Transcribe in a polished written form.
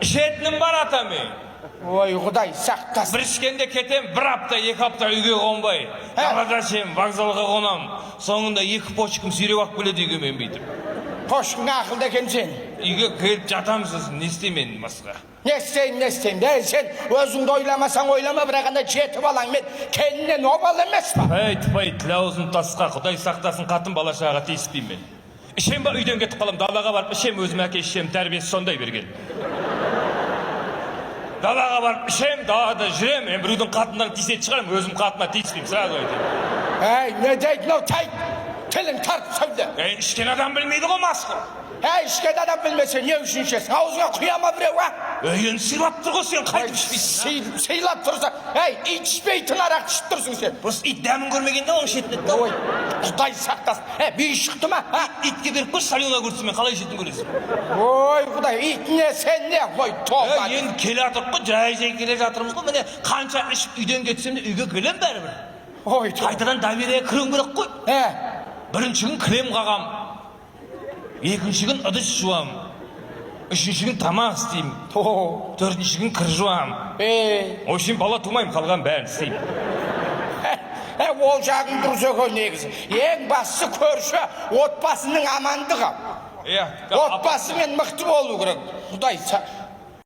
Ішетінім бар, ата, мен. Ой, құдай сақтасын. Бір ішкенде кетем, бір апта, 2 апта үйге қонбай. Далада ішемін, вокзалға қонамын. Соңында екі почкам сүйреп алып келеді үйге мен бүйтіп. Почкаң ақылды екен сен. Үйге келіп жатамын, сосын не істеймін енді басқа? Не істеймін, не істеймін? Ей, сен өзіңді ойламасаң ойлама, бірақ ана жеті балаңмен келіннен обал емес па? Ей, тпай, тіл аузым тасқа, құдай сақтасын, қатын бала шағаға тиіспеймін мен. Ішем ба, үйден кетіп қаламын, далаға барып ішем. Өзім әке шешем тәрбиесі сондай берген. Далаға барып ішем, далада жүремін. Мен біреудің қатындарына тиісетін шығармын, өзім қатынына тиіспеймін, сразу айтайын. Ей, не дейді мынау, тай, тілің тартып сөйле. Ей, ішкен адам білмейді ғой, масқара. Ей, ішкен адам білмесе, не үшін ішесің? Аузыңа құя ма біреу, а? Ей, енді сыйлап тұр ғой, сен қайтып ішпейсің? Сыйлап тұрса, ей, ит ішпейтін арақты ішіп тұрсың сен. Просто ит дәмін көрмегенде оның ішетін еді да. Ой, құдай сақтасын. Ей, би шықты ма, а? Итке беріп қойшы, соленый огурцымен қалай ішетінін көресің. Ой, құдай, ит не, сен не, ой, тоба. Ей, енді келе жатырмық қой, жай жай келе жатырмыз ғой. Міне, қанша ішіп үйден кетсем де, үйге келемін бәрібір. Ой, тоба. Қайтадан доверие кіруім керек қой. Бірінші күн кілем қағам, екінші күн ыдыс жуам, үшінші күн тамақ істеймін, То. төртінші күн кір жуамын. Ей. В общем, бала тумаймын, қалған бәрін істеймін. Ол жағың дұрыс екен негізі. Ең бастысы көрші отбасының амандығы. Иә. Отбасымен мықты болу керек. Құдай